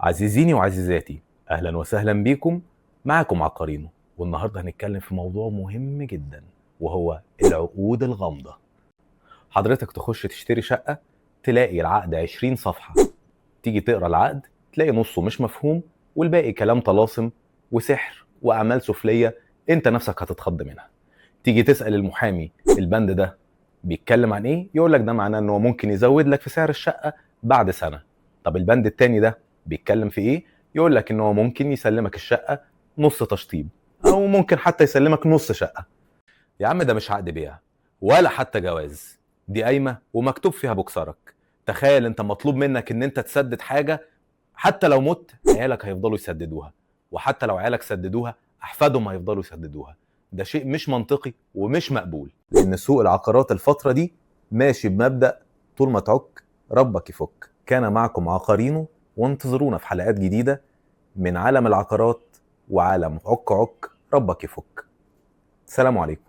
عزيزيني وعزيزاتي، اهلا وسهلا بيكم، معاكم عقارينو. والنهارده هنتكلم في موضوع مهم جدا وهو العقود الغامضة. حضرتك تخش تشتري شقه تلاقي العقد 20 صفحة، تيجي تقرا العقد تلاقي نصه مش مفهوم والباقي كلام طلاسم وسحر واعمال سفليه انت نفسك هتتخض منها. تيجي تسال المحامي البند ده بيتكلم عن ايه، يقول لك ده معناه ان هو ممكن يزود لك في سعر الشقة بعد سنة. طب البند التاني ده بيتكلم في ايه؟ يقول لك ان هو ممكن يسلمك الشقة نص تشطيب، او ممكن حتى يسلمك نص شقه. يا عم ده مش عقد بيع ولا حتى جواز، دي قايمة ومكتوب فيها بوكسرك. تخيل انت مطلوب منك ان انت تسدد حاجة حتى لو مت عيالك هيفضلوا يسددوها، وحتى لو عيالك سددوها احفادهم هيفضلوا يسددوها. ده شيء مش منطقي ومش مقبول، لان سوق العقارات الفترة دي ماشي بمبدا طول ما تعك ربك يفك. كان معكم عقارينو، وانتظرونا في حلقات جديدة من عالم العقارات وعالم عك عك ربك يفك. سلام عليكم.